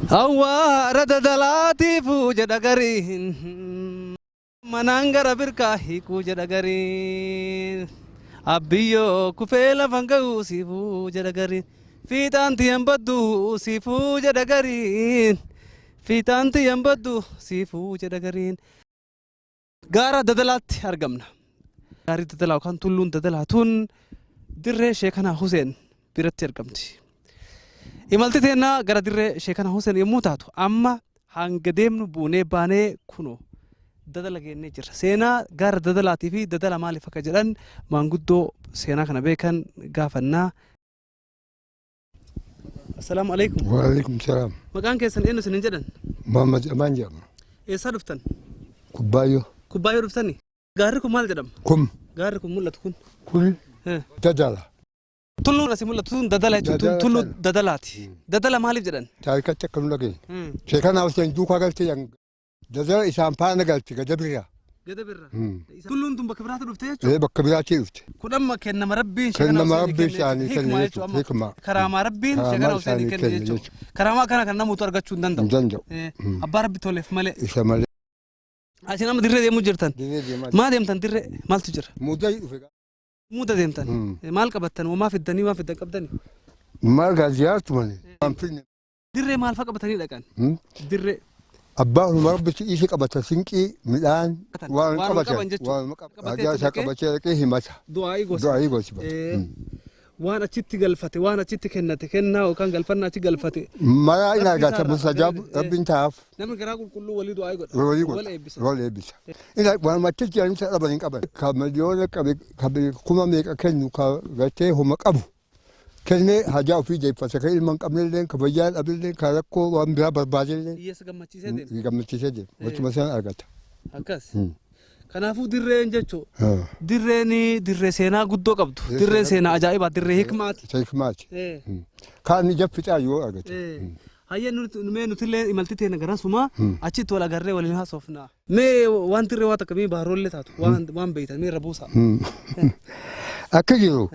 Awwaara dadalaatiifuu jedha gariin. Manaan gara birkaa hiikuu jedha gariin. Abbiyyoo kufee lafan ga'uu siifuu jedha gariin. Fiixaan tiyyan baddu siifuu jedha gariin. Fiixaan tiyyan baddu siifuu jedha gariin. Gaara Dadalaatti argamna. Gaarri Dadalaa yookaan tulluun Dadalaa tun dirree Sheekanaa Huseen biratti argamti. Imalti teennaa gara dirree Sheekanaa Huseen yommuu taatu amma hanga deemnu buunee baanee kunoo Dadala geennee jirra. Seenaa gaara Dadalaatii fi Dadala maaliif akka jedhan maanguddoo seenaa kana beekan gaafannaa. Assalaamu alaikum. Waalaikum salaam. Maqaan keessan eenyu isinin jedhan? Muhammad Amaan jedhama. Eessaa dhuftan? Kubbaayyoo. Kubbaayyoo dhuftani? Gaarri kun maal jedhama? Kun. Gaarri kun mul'atu kun. Kun dadala. Tulluun asii mul'atu tun dadala jechuudha. Tun Dadala tulluu kana. dadalaati. Dadala maaliif jedhan? Taarikatti akka nu dhageenye. Sheekanaa Hussein duukaa galtee jedhan. Dadala isaan faana galte gada birraa. Gada birraa. Tulluun tun bakka biraatti dhufte jechuudha. Ee bakka biraatii dhufte. Kun amma kennama Rabbiin Sheekana Kennama Hussein Rabbiin kenne isaanii jechuudha. kenne Hikmaa jechuudha. jechuudha amma. Hikmaa. Karaamaa Rabbiin Karaamaa Sheekana Hussein isaanii kenne kenne jechuudha. jechuudha. Karaamaa kana kan namoota argachuu hin danda'u. Hin danda'u. Abbaa Rabbi toleef malee. Isa malee. Asin amma dirree deemuu jirtan. Dirree deemaa Maa deemtan dirree maaltu jira? Mudaa dhufe. Muuda deemtan. Maal qabattan? Maa fiddanii maa fiddan qabdani? Maal gaa ziyaartu malee. Waan finne. Dirree maal fa'a qabatanii dhaqan? Dirree. Abbaa hunduma rabbitti dhiisee qabata sinqii midhaan waan Waan qabatan qaban jechuudha. waan qabatan Qabatee hajaa isaa dhaqee qabatee dhaqee himata. Du'aa'ii gosa. Du'aa'ii gosa. Waan achitti galfate waan achitti kennate kennaa yookaan galfannaa achi galfate. Maraa inni Rabbi argata isaarraa mustajaab rabbiin taa'aaf. Namni garaa qulqulluu walii du'aa'ii godha. Walii godha. Wal eebbisa. Wal eebbisa. Ila waan achitti jedhan isa dhaban hin qaban. Ka miliyoona qabe ka kuma meeqa kennu ka gartee homa qabu kennee hajaa ofii deeffata ka ilma hin qabnellee ka fayyaa dhabellee ka rakkoo waan biraa barbaadellee. Hiyyeessa gammachiisee deema. Gammachiisee deema. Wachuma sana argata. Akkas. Kanaafuu dirreen jechuun dirreen dirree seenaa guddoo qabdu. Dirreen seenaa ajaa'ibaa dirree hikmaati. Hikmaati. Kaan ija fixaa yoo argate. Hayyee mee nutillee imalti teena garasuma achitti wal agarree waliin haasofna. Mee waan dirree waa takka mee baaroollee taatu waan waan beektan mee irra buusaa. Akka jiru.